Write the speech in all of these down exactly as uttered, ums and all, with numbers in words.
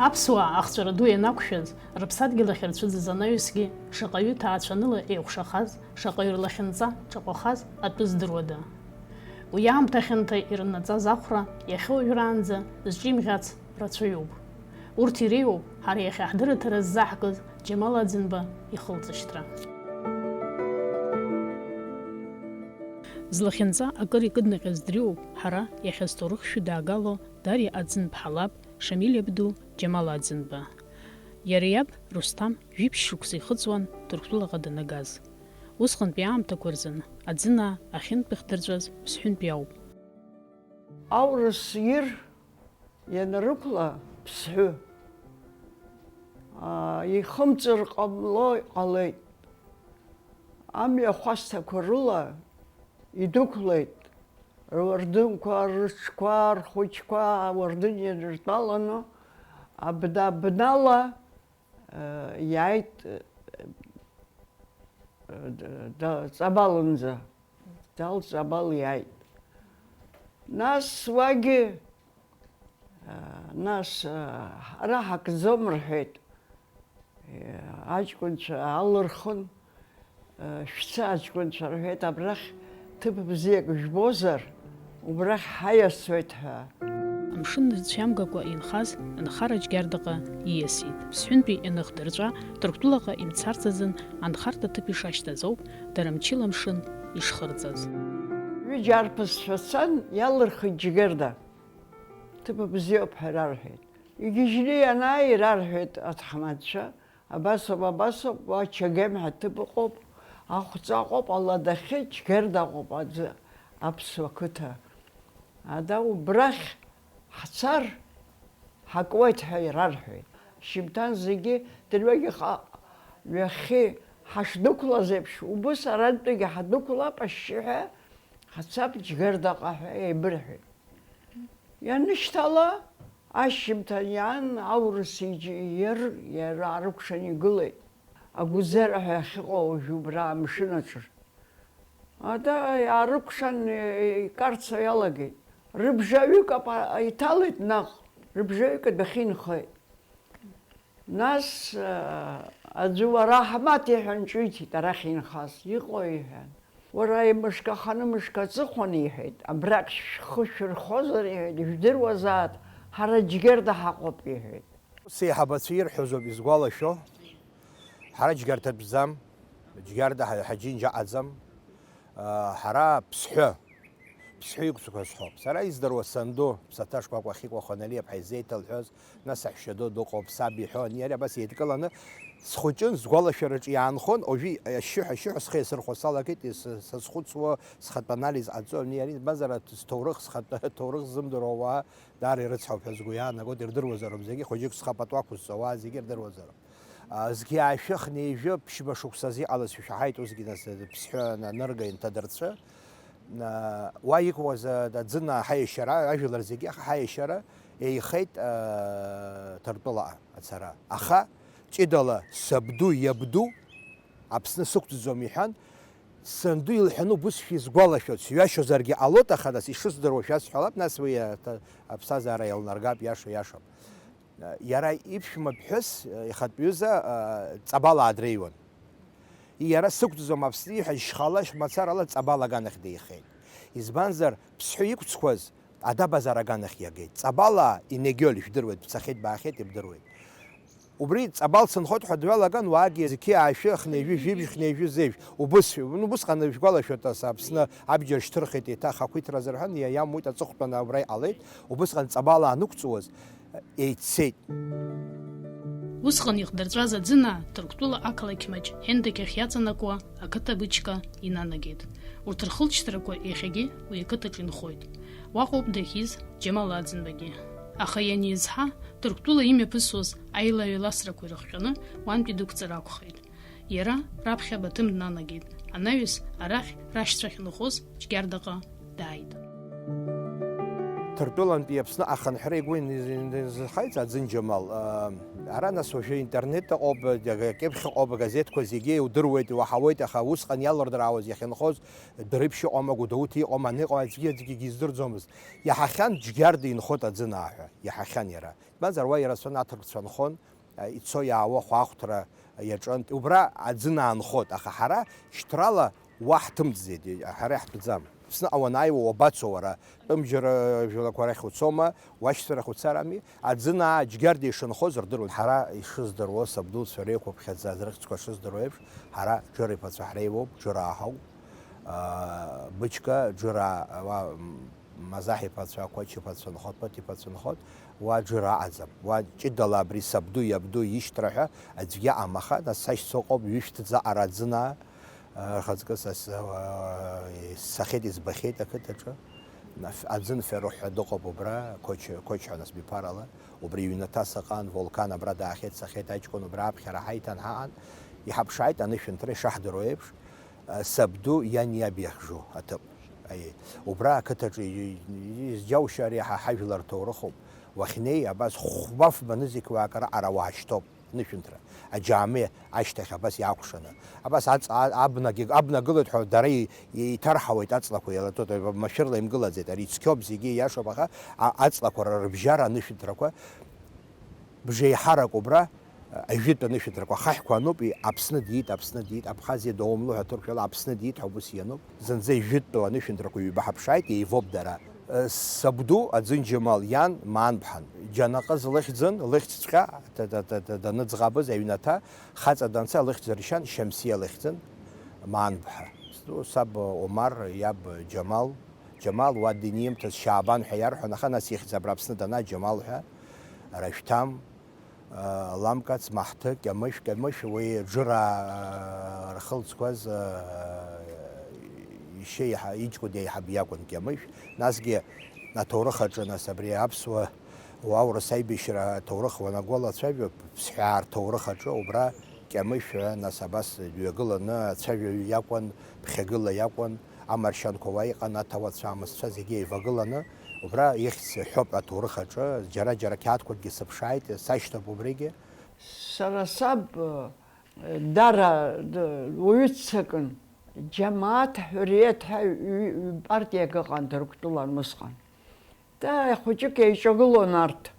Аԥсуаа ахҵәара ду ианақәшәаз, рыԥсадгьыл ахь рцәыӡыз анаҩсгьы шаҟаҩы ҭаацәаныла еиҟәшахаз, шаҟаҩы рлахьынҵа ҿаҟәахаз атәы здыруада? Уи аамҭа хьанҭа ирыннаҵаз ахәра иахьа уажәраанӡа зҿимӷьац рацәаҩуп. Урҭ иреиуоуп ҳара иахьа ҳдырраҭара ззаҳкыз Џьамал Аӡынба ихылҵышьҭра. Злахьынҵа акыр икыднаҟьаз дреиуоуп ҳара иахьа зҭоурых шәыдаагало Дариа Аӡынԥҳа лаб Шамиль Абду Џьамал Аӡынба. Иара иаб Русҭам жәиԥшь шықәса ихыҵуан Ҭырқәтәылаҟа данагаз. Усҟантәи аамҭақәа рзын Аӡынаа ахьынтә ихдырҵәаз Ԥсҳәынтәи ауп. Аурыс ир ианрықәла Ԥсҳәы, аа, ихымҵыр ҟамло ҟалеит. Амҩа хәасҭақәа рыла идәықәлеит, руардынқәа, рыҽқәа, рхәыҷқәа ауардын ианыртәаланы, абна-, бнала, э, иааит, э, да-, Ҵабалынӡа, Дал Ҵабал иааит. Нас уагьы, э, нас, э, ара ҳакӡом рҳәеит. Аҷкәынцәа алырхын, шәца аҷкәынцәа рҳәеит, абрахь ҭыԥ бзиак жәбозар, убрахь ҳаиасуеит ҳәа. Амшын рыцәиамгакәа инхаз анхара Џьгьардаҟа ииасит. Ԥсҳәынтәи ианыхдырҵәа, Ҭырқәтәылаҟа имцарц азын анхарҭа ҭыԥ ишашьҭаз ауп дара мчыла амшын ишхырҵаз. Ҩыџьа арԥысцәа цан, иалырхит Џьгьарда. Ҭыԥ бзиоуп ҳәа рарҳәеит. Игьежьны ианааи, ирарҳәеит аҭаҳмадцәа, абасоуп, абасоуп, уа Чегем ҳәа ҭыԥ ыҟоуп, Ахәҵа ыҟоуп, Аладахьы, Џьгьарда ыҟоуп аӡы аԥсуа қыҭа. Ада убрахь ҳцар, ҳакуеит ҳәа ирарҳәеит. Шьыбҭан зегьы дырҩегьых а-, ҩахьхьи ҳашдәықәлаз еиԥш, убыс арантәигьы ҳадәықәлап ашьшьыҳәа, ҳацап Џьгьардаҟа ҳәа еибырҳәеит. Ианышьҭала, ашьжьымҭан иаан, аурыс иџь-, иир, иара аарыкәшан игылеит. Агәӡара ҳәа иахьыҟоу уажәы убра амшын аҿы. Ада иаарыкәшан, икарцо иалагеит. Рыбжаҩык апа-, иҭалеит наҟ, рыбжаҩык адәахьы инхеит. Нас, э, аӡәы уара Аҳмаҭ иҳәан ҿиҭит арахь инхаз. Иҟои? Иҳәан. Уара мышк аханы мышк аҵыхәан, иҳәеит, абрак шәхы шәырхозар, иҳәеит, ижәдыруазаат, ҳара Џьгьарда ҳаҟоуп, иҳәеит. Ус еиҳабацәа ирҳәозоуп изгәалашәо. Ҳара Џьгьарда тәӡам, Џьгьарда ҳа-, ҳаџьынџь аҟаӡам. Ҳара Ԥсҳәы, Ԥсҳәы иқәцқәа сҳәоуп. Сара издыруа санду, ԥсаҭа шкәакәа Хьыкәа Хәаналиаԥҳа изеиҭалҳәоз, нас аҳәшьа ду дыҟоуп, саб иҳәон, иара абас еидкыланы схәыҷын, сгәалашәараҿы иаанхон, уажәы ашьшьыҳәа, ашьшьыҳәа схы иасырхәо салагеит, ис-, сазхәыцуа, схатә анализ ҟаҵо, иара избанзар, аҭ-, сҭоурых, схатә ҭоурых ззымдыруа ауаа даара ирыцҳауп ҳәа сгәы иаанагоит, ирдыруазароуп зегьы, хәыҷык схы апатуақәа зҵауа зегьы ирдыруазароуп. А, зқьи аашәы хнеижәы ԥшьба шықәсазы иҟалаз шәышәаҳаит, усгьы нас, Ԥсҳәы анырга инҭадырцәы. А, уа иқәуаз, а, аӡына ҳаиашьара, ажәлар зегьы ҳаиашьара еихеит, а, Ҭыртәылаҟа ацара. Аха ҷыдала сабду, иабду Аԥсны сықәӡӡом иҳәан, санду илҳәаны убыс шәизгәалашәоит, сҩашьозаргьы ҟалоит, аха нас ишысдыруа шәасҳәалап, нас уи аҭа-, аԥсҭазаара еилнаргап, иаша иашам. Иара иԥшәма ԥҳәыс, ихатә ҩыза, Ҵабалаа дреиуан. Иара сықәӡом Аԥсны иҳәа, шьхала, шьмацарала Ҵабал аганахь деихеит. Избанзар, Ԥсҳәы иқәцқәаз Ада-Базар аганахь иагеит. Ҵабалаа Инегиоль, ижәдыруеит, дцахьеит, баахьеит, ибдыруеит. Убри Ҵабал сынхоит ҳәа дҩалаган, уаагьы зқьи аашәы, хнеижәи жәибжь, хнеижәи зеижә. Убыс, ну, убысҟан ижәгәалашәоит, ас Аԥсны абџьар шьҭырхит, еиҭах ақәиҭра азырҳәан, иа-, иамуит, аҵыхәтәаны убра иҟалеит. Убысҟан Ҵабалаа анықәҵуаз, еиццеит. Усҟан ихдырҵәаз аӡына Ҭырқәтәыла ақалақь маҷ ҳәенҭақь ахь иаҵанакуа ақыҭа Бычка инанагеит. Урҭ рхылҵшьҭрақәа иахьагьы уи ақыҭаҿ инхоит. Уаҟоуп дахьиз Џьамал Аӡынбагьы. Аха ианизҳа, Ҭырқәтәыла имҩаԥысуаз аилаҩеиласрақәа ирыхҟьаны уантәи дықәҵыр акәхеит. Иара раԥхьа Баҭым днанагеит, анаҩс арахь рашьцәа ахьынхоз Џьгьардаҟа дааит. Ҭырқәтәылантәи Аԥсны ахынҳәра игәы иназынхеит Аӡын Џьамал. Ара нас уажәы интернет ыҟоуп, акьыԥхь ыҟоуп, агазеҭқәа зегьы иудыруеит, иуаҳауеит, аха усҟан иалырдыраауаз иахьынхоз Дәрыԥшь иҟоума, Гәдоуҭа иҟоума, ан иҟоу аӡәгьы, аӡәгьы издырӡомызт. Иаҳахьан, Џьгьарда инхоит Аӡынаа ҳәа, иаҳахьан иара. Избанзар, уа ирацәаны аҭырқәцәа нхон, ицо-иаауа ахәаахәҭра иаҿын. Убра Аӡынаа нхот, аха ҳара шьҭрала уа ҳҭымҵӡеит, ҳара иаҳтәӡам. Аԥсныҟа уанааиуа уабацо уара? Тәымџьара жәлақәа рахь уцома, уашьцәа рахь уцарами? Аӡынаа Џьгьарда ишынхоз рдыруан. Ҳара ишыздыруа, сабдуцәа реиқәыԥхьаӡа азрыхьӡқәа шыздыруа еиԥш, ҳара Џыр иԥацәа ҳреиуоуп, Џыраа ҳауп. Бычка, Џыраа, уа, Мазаҳ иԥацәа, Қәача иԥацәа нхот, Ԥыҭ иԥацәа нхот, уа Џыр аҟаӡам. Уа ҷыдала абри сабду, иабду, ишьҭра ҳәа аӡәгьы аҟам, аха нас сашьцәа ыҟоуп, ҩышәҭӡа ара Аӡынаа, рхаҵкы са с-, сцахьеит, избахьеит ақыҭаҿы. Аӡын Феруҳ ҳәа дыҟоуп убра, Қәача, Қәача ҳәа нас биԥарала. Убри иҩнаҭа саҟан, Волкан абра даахьеит, цахьеит аҷкәын, убра аԥхьара ҳаиҭан ҳаҟан. Иҳаԥшааит анышәынҭра, ишаҳдыруа еиԥш. Сабду иани иаби иахьжу аҭыԥ. Аиеи. Убра ақыҭаҿы и-, и-, изџьаушьо ари ҳа ҳажәлар ҭоурыхуп. Уахьнеи, абас хәба-фба нызқьҩык араҟа уаашьҭоуп, нышәынҭра. Аџьаамиа ашьҭахь абас иаакәшаны. Абас аҵ-, а-, абнагьы, абна гылоит ҳәа дара и-, и-, иҭарҳауеит аҵлақәа, еилатәоит, машәырла имгылаӡеит. Ари цқьоуп, зегьы ииашоуп, аха а-, аҵлақәа ра-, рыбжьара анышәынҭрақәа бжеиҳарак убра, ажәытә анышәынҭрақәа ахаҳәқәа ануп, и-, Аԥсны диит, Аԥсны диит, Абхазиа доумло ҳәа ҭырқәшәала Аԥсны диит ҳәа убыс иануп. Зынӡа ижәытәтәу анышәынҭрақәа ҩба ҳаԥшааит, еивоуп дара. Сабду Аӡын Џьамал иан Маанбҳан. Џьанаҟыз лыхьӡын, лыхьӡҵәҟьа, та-, та-, та-, та-, даныӡӷабыз аҩнаҭа, хаҵа данца лыхьӡ ршьан, Шьамсиа лыхьӡын, Маанбҳа. Саб Омар, иаб Џьамал. Џьамал уа данимҭаз Шьаабан ҳәа иарҳәон, аха нас ихьӡ абра Аԥсны дана Џьамал ҳәа, Рашәҭам, Ламкац, Маҳҭы, Кьамышә, Кьамышә уи Џыраа рхылҵқәаз ишьеиҳа-, иҷкәын еиҳаб иакәын Кьамышә. Насгьы аҭоурых аҿы, нас абри аԥсуа уа аурыс аибашьра аҭоурых уанагәалацәажәо, ԥсҳәаа рҭоурых аҿы убра Кьамышә ҳәа, нас абас дҩагыланы ацәажәаҩы иакәын, ԥхьагыла иакәын, амаршьанқәа уа иҟан, аҭауацәа, амасцәа зегьы еивагыланы, убра ихьӡ ҳәоуп аҭоурых аҿы, џьара-џьара қьаадқәакгьы сыԥшааит, сашьҭоуп убригьы. Сара саб, э, дара, д-, уаҩы ццакын, џьамааҭ ҳәыриеҭ ҳәа ҩ-, ҩ-, партиак ыҟан, Ҭырқәтәылан усҟан. Та хәыҷык еиҿагылон арҭ,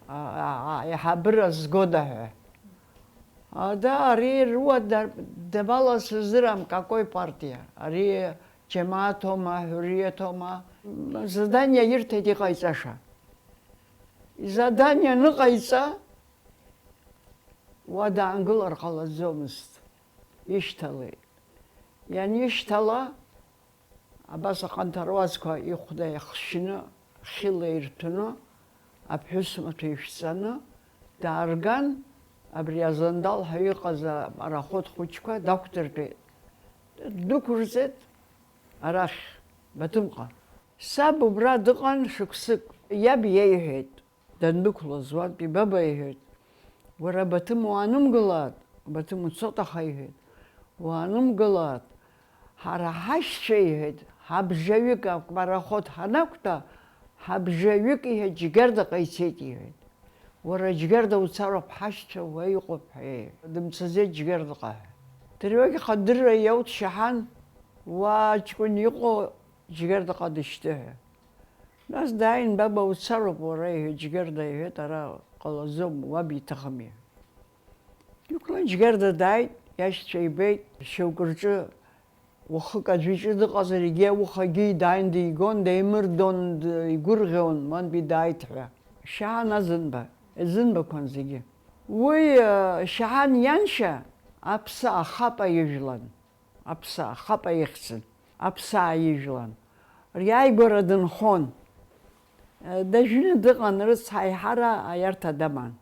а, а, а, аиҳабыра згода ҳәа. А, да, ари руа да-, дабала сыздырам, какой партия? Ари џьамааҭома, ҳәыриеҭома? Задание ирҭеит иҟаиҵаша. Изадание аныҟаиҵа, уа даангылар ҟалаӡомызт. Ишьҭалеит. Ианишьҭала, абас аҟанҭаруазқәа ихәда иахшьны, хьыла ирҭәны, аԥҳәыс маҭәа ишәҵаны даарган, абри Азандал ҳәа иҟаз апараход хәыҷқәа дақәдыртәеит. Днықәырҵеит арахь, Баҭымҟа. Саб убра дыҟан шықәсык, иаб иеиҳәеит. Дандәықәлоз уантәи баба иҳәеит, уара Баҭым уаанымгылааит, Баҭым уцот аха иҳәеит, уаанымгылааит, ҳара ҳашьцәа иҳәеит, ҳабжаҩык апараход ҳанақәтәа, ҳабжаҩык иҳәеит, Џьгьардаҟа ицеит иҳәеит. Уара Џьгьарда уцароуп ҳашьцәа уа иҟоуп ҳәа иҳәеит. Дымцаӡеит Џьгьардаҟа ҳәа. Дырҩегьых адырра иауҭ Шьаҳан, уа аҷкәын иҟоу Џьгьардаҟа дышьҭы ҳәа. Нас дааин, баба, уцароуп уара, иҳәеит, Џьгьарда, иҳәеит, ара ҟалаӡом, уаб иҭахым, иҳәеит. Иқәлан Џьгьарда дааит, иашьцәа ибеит, шьоукы рҿы уахык аӡәы иҿы дыҟазар, егьи аухагьы дааин дигон, деимырдон, д-, игәырӷьон, уантәи дааит ҳәа. Шьаан Азынба, изынбақәан зегьы. Уи, э, Шьаан ианшьа Аԥса ахапа ижәлан. Аԥсаа, хаԥа ихьӡын, аԥсаа ижәлан. Риааигәара дынхон. Дажәны дыҟан, рыцҳа аиҳара аиарҭа даман.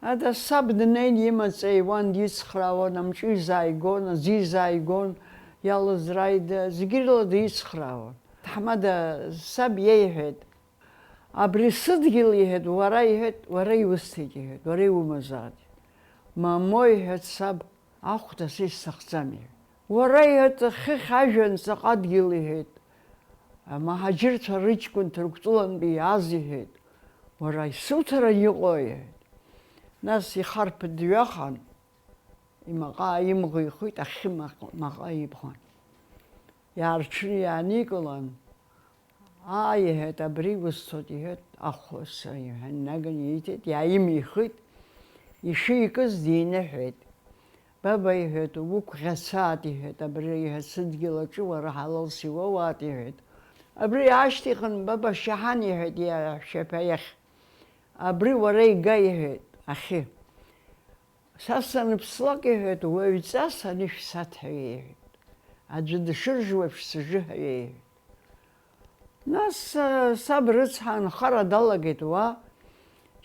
Ада саб днеин имаҵ еиуан, дицхраауан, амҿы изааигон, аӡы изааигон, иалызрааит, зегьы рыла дицхраауан. Ҭаҳмада саб иеиҳәеит, Абри сыдгьыл, иҳәеит, уара, иҳәеит, уара иусҭеит, иҳәеит, уара иумазааит. Мамоу, иҳәеит саб, ахәда са исҭахӡам, иҳәеит. Уара, иҳәеит, хыхь ажәҩан ҵаҟа адгьыл, иҳәеит, Амаҳаџьырцәа рыҷкәын Ҭырқәтәылантәи иааз иҳәеит, уара исуҭаран иҟоу, иҳәеит. Нас ихарԥ дҩахан, имаҟа имӷихуеит, ахьы маҟ-, маҟа ибӷан. Иаарҽны иааникылан, аа, иҳәеит, абри усҭоит, иҳәеит, ахәса, иҳәан, наган ииҭеит, иааимихит, ишикыз диныҳәеит. Баба, иҳәеит, уқәӷьацаат, иҳәеит, абри, иҳәеит, сыдгьыл аҿы уара ҳалалс иуоуаат, иҳәеит. Абри аашьҭихын, баба Шьаҳан, иҳәеит, иаҳәшьаԥа иахь. Абри уара ига, иҳәеит, ахьы. Са саныԥслак, иҳәеит, уаҩҵас анышә саҭәҳәа, иҳәеит. Аӡәы дышыржуа шәсыжыҳәа, иҳәеит. Нас, э, саб рыцҳа анхара далагеит уа,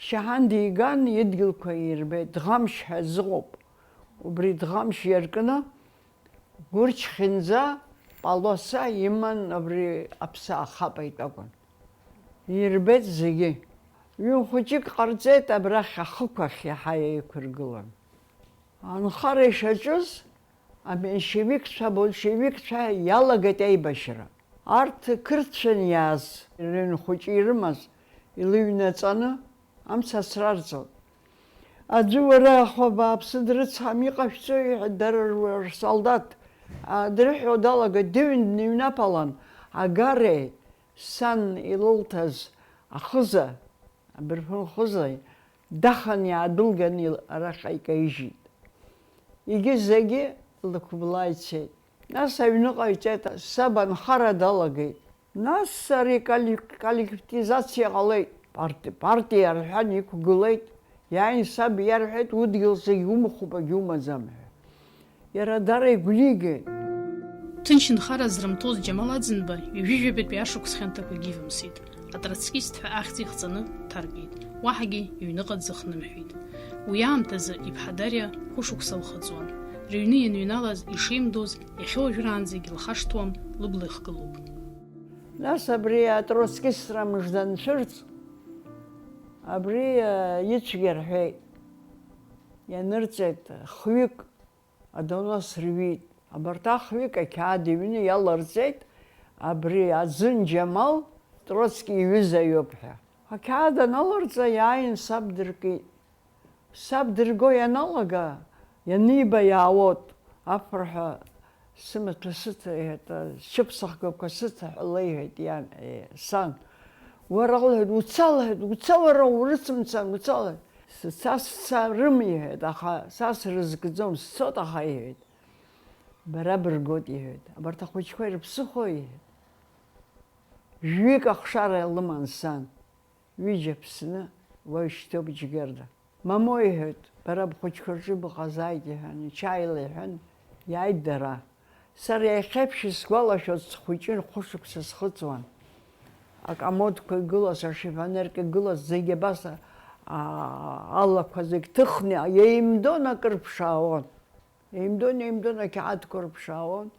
Шьаҳан диган идгьылқәа ирбеит, Ӡӷамшь ҳәа зыҟоуп. Убри Ӡӷамшь иаркны, Гәырч хьынӡа полоса иман абри аԥсы ахапа итәакәын. Ирбеит зегьы. Ҩын хәыҷык ҟарҵеит абрахь ахықә ахь иаҳа еиқәыргылан. Анхара ишаҿыз, аменшевикцәа, абольшевикцәа иалагеит аибашьра. Арҭ қырҭцәан иааз, рыҩн хәыҷы ирымаз, илыҩнаҵаны амца ацрарҵон. Аӡәы уара ахәа бааԥсы дрыцҳам, иҟашәҵои ҳәа дара рсолдаҭ, а, дрыҳәо далагеит, дыҩн дныҩнаԥалан, агареи сан илылҭаз ахыза, абырфын хызеи, дахан иаадәылган ил-, арахь икаижьит. Егьи зегьы лықәбла ицеит. Нас аҩныҟа ицеит, саб анхара далагеит. Нас ари коллек-, коллективизациа ҟалеит. Парти-, партиа рҳәан иқәгылеит. Иааин саб иарҳәеит, удгьыл зегь умхуп, агьумаӡам ҳәа. Иара дара игәнигеит. Ҭынч нхара зрымҭоз Џьамал Аӡынба ҩажәижәабатәи ашықәс хьанҭақәагьы ивымсит. Атроцкист ҳәа ахьӡ ихҵаны дҭаркит. Уаҳагьы иҩныҟа дзыхнымҳәит. Уи аамҭазы иԥҳа Дариа хәышықәса лхыҵуан. Рыҩны ианыҩналаз ишеимдоз, иахьа уажәраанӡагь илхашҭуам, лыбла ихгылоуп. Нас абри атроцкистра мыжда анцәырҵ, абри, э, ицәгьа рҳәеит. Ианырҵеит хҩык, адонос рҩит. Абарҭ ахҩык ақьаад иҩны иаларҵеит, абри Аӡын Џьамал Троцки иҩыза иоуп ҳәа. Ақьаад аналарҵа, иааин саб дыркит. Саб дырго ианалага, ианиба иаауеит, аԥырҳәа сымаҭәа сыҭа, иҳәеит, сшьапсыхгақәа сыҭа ҳәа леиҳәеит иан, е, сан. Уара, лҳәеит, уца, лҳәеит, уца, уара урыцымцан, уца, лҳәеит. Сыца, сцарым, иҳәеит, аха са срызкӡом, сцот, аха, иҳәеит, бара быргот, иҳәеит, абарҭ ахәыҷқәа ирыԥсыхәо, иҳәеит. Жәҩык ахшара лыман сан. Ҩыџьа ԥсны уа ишьҭоуп Џьгьарда. Мамоу, иҳәеит, бара бхәыҷқәа рҿы быҟазааит, иҳәан, иҽааила иҳәан, иааит дара. Сара иахьеиԥш исгәалашәоит, схәыҷын, хәышықәса схыҵуан. Акомодқәа игылаз, ашифонерқәа игылаз, зегьы абас, а, алақәа зегь ҭыхны, еимдон, акыр ԥшаауан. Еимдон, еимдон, ақьаадқәа рыԥшаауан.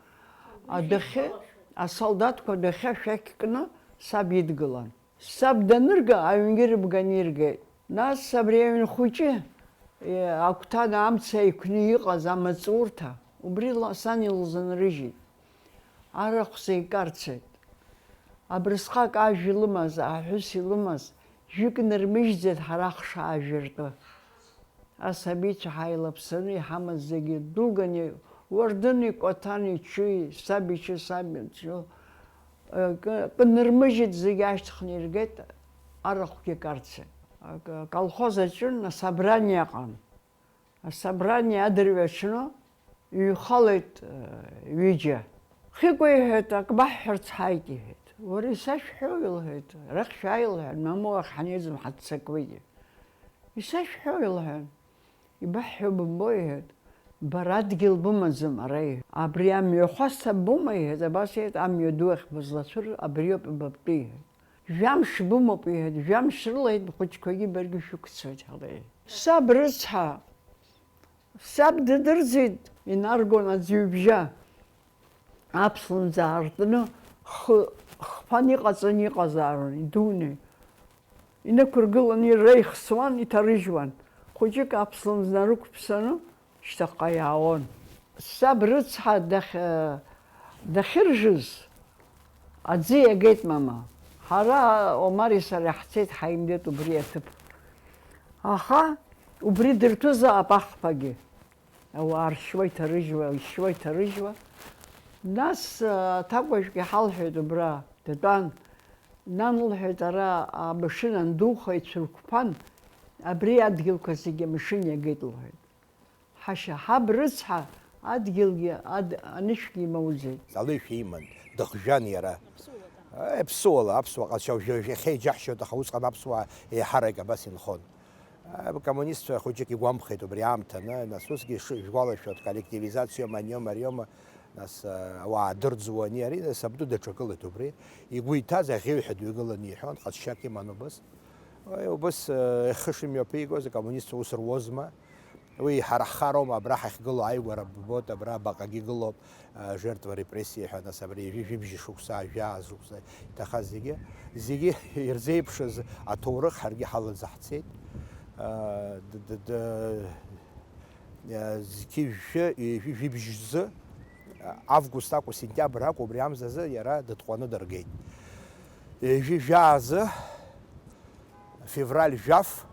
Адәахьы, асолдаҭқәа адәахьы ашәақь кны саб идгылан. Саб данырга, аҩнгьы рыбганы иргеит. Нас абри аҩн хәыҷы, э, агәҭаны амца еиқәны иҟаз амаҵурҭа, убри ла-, сан илзынрыжьит. Арахә сеикарцеит. Абрысҟак ажә илымаз, аҳәыс илымаз, жәҩык нырмыжьӡеит ҳара ахшаажәы ртәы. Асабицәа ҳаилаԥсаны иҳамаз зегьы дәылганы, уардыни, кәаҭани, чуи, саб ичы, саб ичы, кы-, кынырмыжьит, зегьы ашьҭыхны иргеит, арахәгьы карцеит. Аколхоз аҿы асобрание ыҟан. Асобрание адырҩаҽны иҩхалеит, э, ҩыџьа. Хьыкәа иҳәеит, ак баҳҳәарц ҳаит, иҳәеит. Уара исашәҳәои, лҳәеит, арахь шәааи, лҳәан, мамоу, ахь ҳанеизым ҳаццакуеит, иҳәеит. Исашәҳәои, лҳәан. Ибаҳҳәо бымбои, иҳәеит. Бара адгьыл бымаӡам ара, иҳәеит. Абри амҩахәасҭа ббома, иҳәеит, абас, иҳәеит, амҩа ду ахь бызлацәыр абриоуп, ибаптәы, иҳәеит. Жәамш бымоуп, иҳәеит, жәамш рыла, иҳәеит, бхәыҷқәагьы баргьы шәықәцоит ҳара, иҳәеит. Саб рыцҳа, саб дыдырӡит, инаргон аӡҩыбжьа. Аԥслымӡ аартны, хы, хԥан иҟаҵаны иҟазаарын, идуны. Инықәыргыланы иреихсуан, иҭарыжьуан. Хәыҷык аԥслымӡ нарықәԥсаны, шьҭахьҟа иаауан. Саб рыцҳа дахь-, дахьыржыз, Аӡы иагеит, мама. Ҳара Омари сареи ҳцеит, ҳаимдеит убри аҭыԥ. Аха убри дырҭәызаап ахԥагьы. Ауаа ршьуа иҭарыжьуа, ишьуа иҭарыжьуа. Нас, а, аҭакәажәгьы ҳалҳәеит убра, датәан. Нан, лҳәеит, ара амашьына андуха ицәырқәԥан, абри адгьылқәа зегьы амашьына иагеит, лҳәеит. Ҳашьа, ҳаб рыцҳа, адгьылгьы, ад-, анышәгьы имоуӡеит. Алеишәа иман, дыхжәан иара. Аԥсуала, аԥсуа ҟазшьа уажәы, уажәы иахьа иџьаҳшьоит, аха усҟан аԥсуаа еиҳарак абас инхон. Акоммунистцәа хәыҷык игәамԥхеит убри аамҭаны, нас усгьы ш-, шәгәалашәоит, коллективизациома, аниома, ариома, нас, а, ауаа дырӡуани, ари, нас, абду даҽакылеит убри. Игәы иҭаз аӷьеҩҳәа дҩагыланы иҳәон, ҟазшьак иман убыс. Уи убыс, а, ихы шымҩаԥигоз, акоммунистцәа ус руозма? Уи ҳара ҳхароума, абра ҳахьгылоу, ааигәара ббоит, абра баҟагьы гылоуп, а, жертва репрессии ҳәа, нас абри ҩажәи жәибжь шықәса, жәаа шықәса иҭахаз зегьы, зегьы ирзеиԥшыз аҭоурых ҳаргьы ҳалаӡаҳцеит. А, д-, д-, д-, а, зқьи жәшәи ҩажәи жәибжь рзы, а, август акәу, сентиабр акәу, убри амзазы иара дытҟәаны дыргеит. Ҩажәи жәаа азы, февраль жәаф,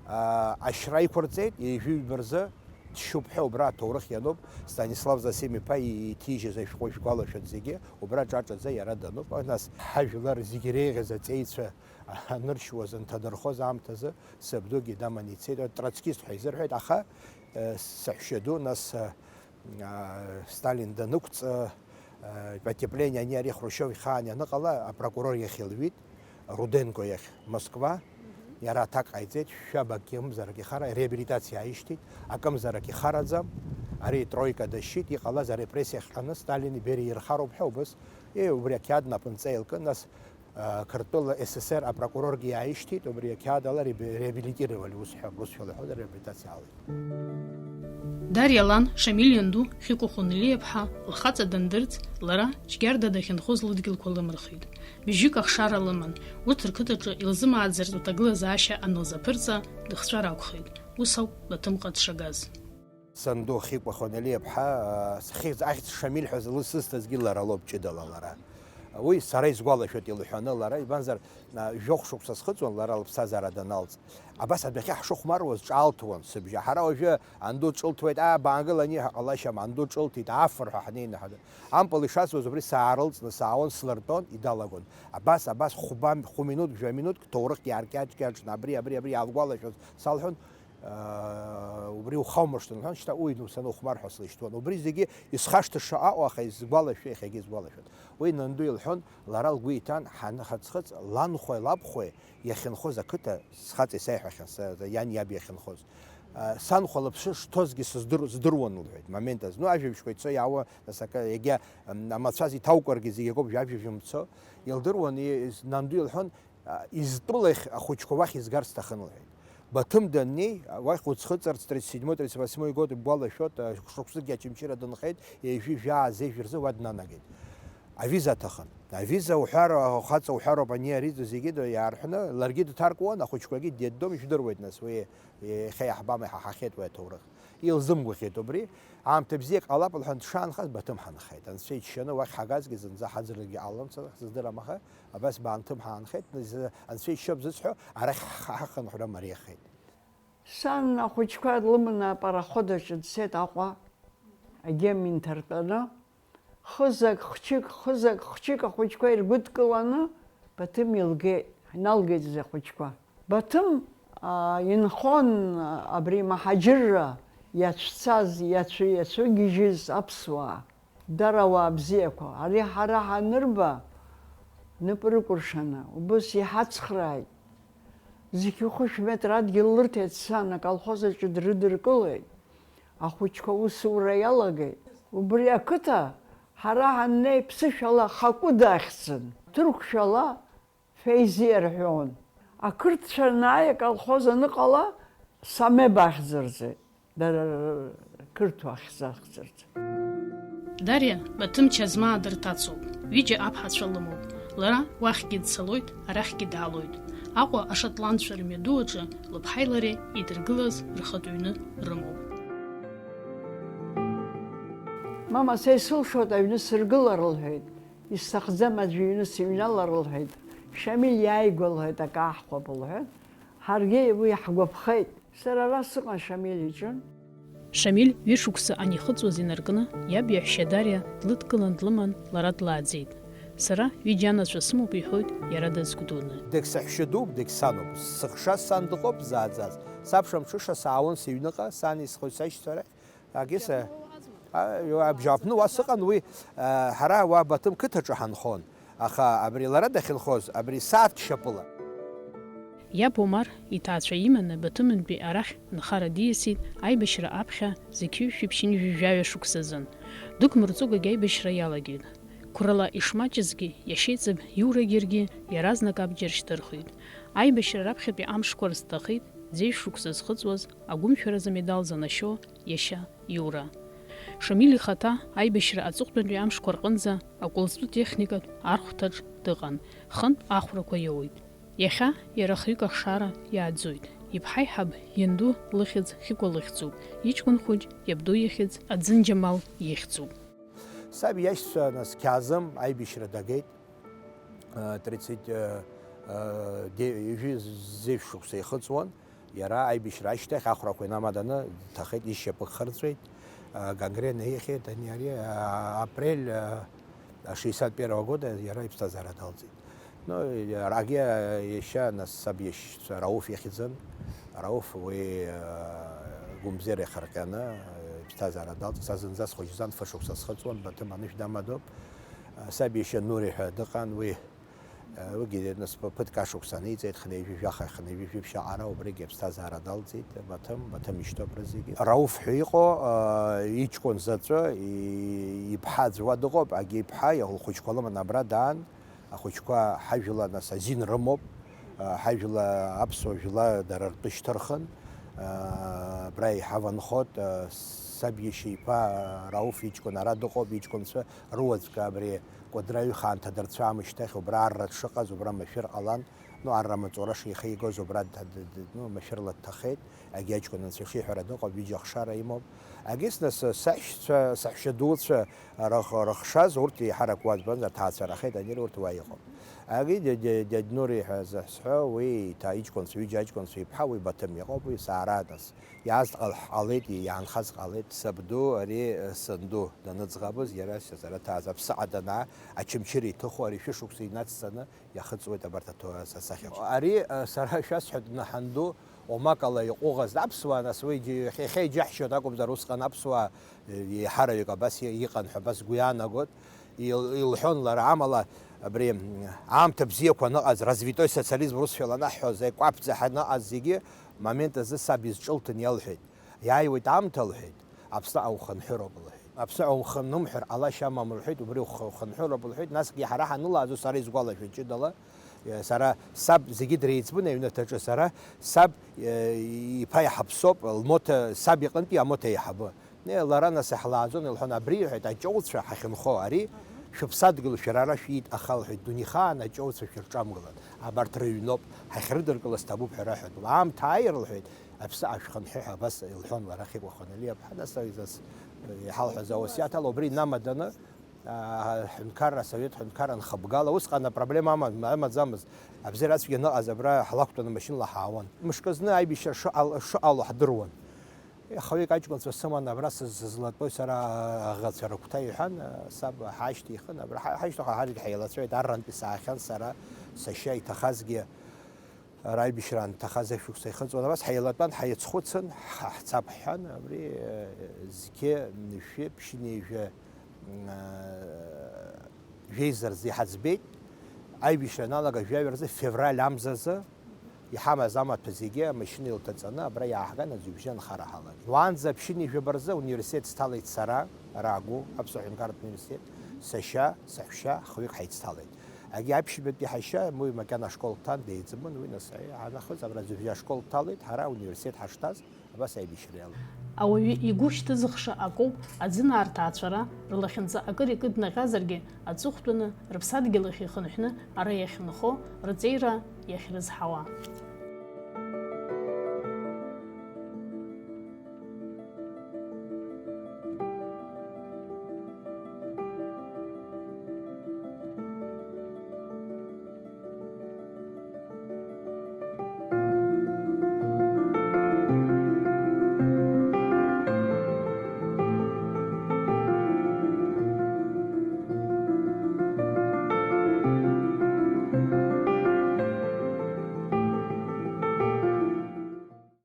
аа, ашьра иқәырҵеит, ҩажәи ҩба рзы дшьуп ҳәа убра аҭоурых иануп, Станислав Зосим-иԥа и-, иҭижьыз ашәҟәы шәгәалашәоит зегьы, убра ҿаҿаӡа иара дануп. Нас ҳажәлар зегьы иреиӷьыз аҵеицәа аныршьуаз, анҭадырхоз аамҭазы сабдугьы даманы ицеит, троцкист ҳәа изырҳәеит, аха, э, саҳәшьа ду, нас, э, а, Сталин данықәҵ, а, а, потепление ани ари Хрушев ихаан ианыҟала, апрокурор иахь илҩит, Руденко иахь, Москва. Мгм. Иара аҭак ҟаиҵеит, шәаб акымзарак ихара, реабилитациа ааишьҭит, акымзарак ихараӡам, ари троика дашьит, иҟалаз арепрессиа ахҟьаны Сталини Бериа ирхароуп ҳәа убыс, е, убри ақьаад напынҵа илкын, нас Қырҭтәыла С С С Р апрокуроргьы иааишьҭит, убри ақьаад ала реабилитировали ус ҳәа, русшәала иҳәозар, реабилитациа алеит. Дариа лан Шамиль ианду Хьыкәа Хәынелиаԥҳа лхаҵа дандырц, лара Џьгьарда дахьынхоз лыдгьылқәа лымырхит. Бжьык ахшара лыман, урҭ рқыҭаҿы илзымааӡартә аҭагылазаашьа анылзаԥырҵа, дыхҵәар акәхеит, ус ауп Баҭымҟа дшагаз. Санду Хьыкәа Хәанелиаԥҳа, а, схьӡ, ахьӡ Шамиль ҳәа злысызҭазгьы лара лоуп, ҷыдала лара. Уи сара исгәалашәоит илҳәаны лара, избанзар, а, жәохә шықәса схыҵуан лара лыԥсҭазаара даналҵ. Абас адәахьы ҳшыхәмаруаз ҿаалҭуан сыбжьы. Ҳара уажәы анду ҿылҭуеит, аа, баангыл, ани ҳәа ҟалашьам, анду ҿылҭит, афырҳәа ҳнеины ҳа-, ампыл ишасуаз убри саарылҵны саауан, слыртәон, идалаагон. Абас, абас хәба-, хәминуҭк, жәаминуҭк ҭоурыхк иааркьаҿ-кьаҿны, абри, абри, абри иаалгәалашәоз салҳәон, аа, убри ухаумыршҭын, лҳәан, шьҭа уи санухәмар ҳәа слышьҭуан. Убри зегьы исхашҭыша аҟоу, аха исгәалашәо, иахьагьы исгәалашәоит. Уи нанду илҳәон, лара лгәы иҭан, ҳаныхаҵхыҵ, ланхәеи лабхәеи иахьынхоз ақыҭа, схаҵа исеиҳәахьан, са, иан иаб иахьынхоз. Аа, санхәа лыԥсы шҭозгьы сыздыр-, здыруан, лҳәеит, момент азы. Ну, ажәабжьқәа ицо иаауа, нас акы, егьа, м, амацәаз иҭаукәаргьы зегь акоуп, жәабжьбжь мцо. Илдыруан, и-, нанду илҳәон, а, изтәылахь ахәыҷқәа уахь изгар сҭахын, лҳәеит. Баҭым даннеи, уахь уӡхыҵырц, тридцать седьмой, тридцать восьмой год, ибгәалашәоит, а, шықәсыкгьы Очамчыра дынхеит, ҩажәи жәаа зежә рзы уа днанагеит. Авиза аҭахын. Авиза уҳәар, ахаҵа уҳәароуп, ани ари зегьы д-, иаарҳәны, ларгьы дҭаркуан, ахәыҷқәагьы детдом, ижәдыруеит, нас, уи иахьа иаҳбама, иҳаҳахьеит уи аҭоурых. Илзымгәаӷьит убри. Аамҭа бзиак ҟалап, лҳәан, дшаанхаз Баҭым ҳанхеит. Анцәа иџьшьаны уахь ҳагазгьы зынӡа ҳаӡыргьы ҟалом, сара сыздырам, аха абас Баҭым ҳаанхеит, зы-, Анцәа иџьшьа бзысҳәо, арахь ҳа-, ҳахынҳәра мариахеит. Сан ахәыҷқәа длыманы апараход аҿы дцеит Аҟәа, агьем инҭартәаны. Хызак, хчык, хызак, хчык ахәыҷқәа иргәыдкыланы Баҭым илгеит, ҳналгеит зы ахәыҷқәа. Баҭым, аа, инхон абри амаҳаџьырра иацәцаз, иацәы-, иацәыгьежьыз аԥсуаа. Дара ауаа бзиақәа. Ари ҳара ҳанырба, нап рыкәыршаны, убыс иҳацхрааит. Зқьи хәышә метр адгьыл лырҭеит сан, аколхоз аҿы дрыдыркылеит. Ахәыҷқәа аусура иалагеит. Убри ақыҭа ҳара ҳаннеи ԥсышәала Хакәыда ахьӡын. Ҭырқәшәала Феизиа рҳәон. Ақырҭцәа анааи аколхоз аныҟала, Самеба ахьӡырҵеит. Дара рқырҭуа ахьӡ ахьӡырҵеит. Дариа Баҭым Чазмаа дырҭацоуп. Ҩыџьа аԥҳацәа лымоуп. Лара уахьгьы дцалоит, арахьгьы даалоит. Аҟәа ашотландцәа рмҩаду аҿы лыԥҳаи лареи идыргылаз рхатә ҩны рымоуп. Мама, са исылшоит аҩны сыргылар, лҳәеит. Исҭахӡам аӡәы иҩны сыҩналар, лҳәеит. Шамиль иааигәа, лҳәеит, акы аҳхәап, лҳәеит. Ҳаргьы уи ҳгәаԥхеит. Сара ара сыҟан, Шамиль иҿы. Шамиль ҩышықәса анихыҵуаз инаркны, иаб иаҳәшьа Дариа длыдкылан длыман, лара длааӡеит. Сара ҩыџьа анацәа сымоуп, иҳәоит, иара дазгәдуны. Дегь саҳәшьа дууп, дегь сануп. Сыхшаз сан дыҟоуп зааӡаз. Сабша мҽыша саауан сыҩныҟа, сани схои сашьцәа рахь. Агьыс, а, абжьааԥны уа сыҟан, уи, а, ҳара уа Баҭым қыҭаҿы ҳанхон, аха абри лара дахьынхоз, абри сааҭк шьапыла. Иаб Омар иҭаацәа иманы Баҭымынтәи арахь нхара диасит, аибашьра аԥхьа зқьи жәшәи ԥшьынҩажәи жәаҩа шықәсазын. Дықәмырҵыкәагь аибашьра иалагеит. Қәрала ишмаҷызгьы, иашьеиҵб Иура Гергиа иаразнак абџьар шьҭырхит. Аибашьра раԥхьатәи амшқәа рзҭахеит ӡеижә шықәса зхыҵуаз, агәымшәаразы амедал занашьо иашьа Иура. Шамиль ихаҭа аибашьра аҵыхәтәантәи амшқәа рҟынӡа акәылзтәы техникатә архәҭаҿ дыҟан, хынтә ахәрақәа иоуит. Иахьа иара хҩык ахшара иааӡоит. Иԥҳа аиҳаб ианду лыхьӡ Хьыкәа лыхьӡуп, иҷкәын хәыҷ иабду ихьӡ Аӡын Џьамал ихьӡуп. Саб иашьцәа, нас, Қьаазым аибашьра дагеит, э, тридцать, э, э, де-, ҩажәи зеижә шықәса ихыҵуан, иара аибашьра ашьҭахь ахәрақәа инамаданы дҭахеит, ишьапык хырҵәеит, э, гангрена ихьит, ани ари, э, апрель, э, шестьдесят первого года иара иԥсҭазаара далҵит. Ну, арагьы иашьа, нас, саб иашьцәа Рауф ихьӡын. Рауф уи, э, Гәымзер иахырҟьаны, э, иԥсҭазаара далҵит. Са зынӡа схәыҷӡан, фышықәса схыҵуан, Баҭым анышә дамадоуп. Э, саб иашьа Нури ҳәа дыҟан, уи, э, уигьы, нас, п-, ԥыҭк ашықәса аниҵеит, хынҩажәи жәаха, хынҩажәи жәиԥшьаҟара, убригьы аԥсҭазаара далҵит Баҭым, Баҭым ишьҭоуп рызегьы. Рауф ҳәа иҟоу, э, иҷкәын заҵәы, и-, иԥҳа аӡә уа дыҟоуп, агьи иԥҳа, лхәыҷқәа лыман абра даан, Ахәыҷқәа ҳажәла, нас, азин рымоуп, ҳажәла, аԥсуа жәла дара ртәы шьҭырхын, абра иҳаванхот, саб иашьа иԥа Рауф иҷкәын ара дыҟоуп, иҷкәынцәа руаӡәк абри Кәыдры аҩхаа анҭадырцәы аамышьҭахь убра арра дшыҟаз, убра машәыр ҟалан, ну, арра амаҵура шихигоз убра д-, д-, д-, ну, машәырла дҭахеит. Егьи аҷкәын анцәа ишиҳәара дыҟоуп, ҩыџьа ахшара имоуп. Егьыс нас сашьцәа, саҳәшьа дуцәа рых-, рыхшаз урҭ еиҳарак уа збанзар, ҭаацәарахеит, ани урҭ уа иҟоуп. Егьи дя-, дя-, дядь Нури ҳәа зыҳәсҳәо, уи иҭа-, иҷкәынцәа, ҩыџьа аҷкәынцәа иԥҳа, уи Баҭым иҟоуп, уи сааран нас. Иааз ҟал-, ҳҟалеит, иаанхаз ҟалеит, сабду, ари, э, санду даныӡӷабыз, иара сара ҭааз аԥсыҟа данаа, Очамчыра иҭыху, ари шәышықәса инацҵаны, иахыҵуеит абарҭ аҭо-, асахьақәа. Ари, э, сара шәасҳәап, наҳанду, омакала иҟәыӷаз аԥсуаа, нас уи џьы-, иахьа иџьаҳшьоит акәымзар, усҟан аԥсуаа, э, еиҳараҩык абас и-, иҟан ҳәа абас сгәы иаанагоит. Ил-, илҳәон лара, амала абри, м, аамҭа бзиақәа аныҟаз, развитой социализм русшәала анаҳҳәоз, аикәаԥӡа ҳаныҟаз зегьы, момент азы саб изҿылҭын иалҳәеит. Иааиуеит аамҭа, лҳәеит, аԥсыҟа ухынҳәыроуп, лҳәеит. Аԥсыҟа ухынымҳәыр ҟалашьа амам, лҳәеит, убри ухы-, ухынҳәыроуп, лҳәеит. Насгьы ҳара ҳанылааӡо сара исгәалашәоит ҷыдала, сара саб зегьы дреиҵбын аҩнаҭаҿы, сара саб, э, иԥа иаҳаԥсоуп, лмоҭа, саб иҟынтәи амоҭа аиҳабы. Э, лара нас иаҳлааӡон, илҳәон, абри, иҳәеит, аҷоуцәа ҳахьынхо ари, шәыԥсадгьыл шәара ара шәиит, аха, лҳәеит, дунеихаан аҷоуцәа шәырҿамгылан, абарҭ рыҩноуп, ҳахьрыдыркыло сҭабуп ҳәа раҳәатәла. Аамҭа ааир, лҳәеит, аԥсыҟа шәхынҳәы ҳәа абас илҳәон лара Хьыкәа Хәаналиаԥҳа, нас, нас, иҳалҳәаз ауасиаҭ ала убри инамаданы, аа, ҳҳәынҭқарра, асовет ҳәынҭқарра анхыбгала, усҟан апроблема ама-, амаӡамызт. Абзиара ацәгьа аныҟаз абра ҳлақәтәаны машьынала ҳаауан. Мышкы зны аибашьра шыҟал-, шыҟало ҳдыруан. Хҩык аҷкәынцәа сыман, абра сыз-, сызлатәоу сара аӷацәа рыгәҭа иҳәан, саб ҳашьҭихын, абра ҳа-, ҳашьҭахь ҳаргь ҳаилацәеит, аррантәи саахьан сара, сашьа иҭахазгьы, ара аибашьра анҭахаз ашықәса ихыҵуан, абас ҳаилатәан, ҳаицхәыцын, ҳа-, ҳцап ҳҳәан, абри, э, зқьы нышәи ԥшьынҩажәи, э, жәеиза рзы иҳаӡбеит, аибашьра аналага жәаҩа рзы, февраль амзазы, Иҳамаз амаҭәа зегьы амашьына илҭаҵаны абра иааҳган, аӡҩыбжьы анхара ҳалагеит. Уаанӡа аԥшьынҩажәаба рзы ауниверситет сҭалеит сара, ара Агәы, Аԥсуа ҳәынҭқарратә университет, сашьа, саҳәшьа, хҩык ҳаицҭалеит. Егьи аԥшьбатәи ҳашьа, уи макьана ашкол дҭан, деиҵбын, уи нас, ҳанахыз, абра аӡҩыбжьы ашкол дҭалеит, ҳара ауниверситет ҳаштаз, абас аибашьра иалан. Ауаҩы игәы шьҭызыхша акоуп аӡынаа рҭаацәара, рлахьынҵа акыр икыднаҟьазаргьы, аҵыхәтәаны, рыԥсадгьыл ахь ихынҳәны ара иахьынхо, рҵеира иахьрызҳауа.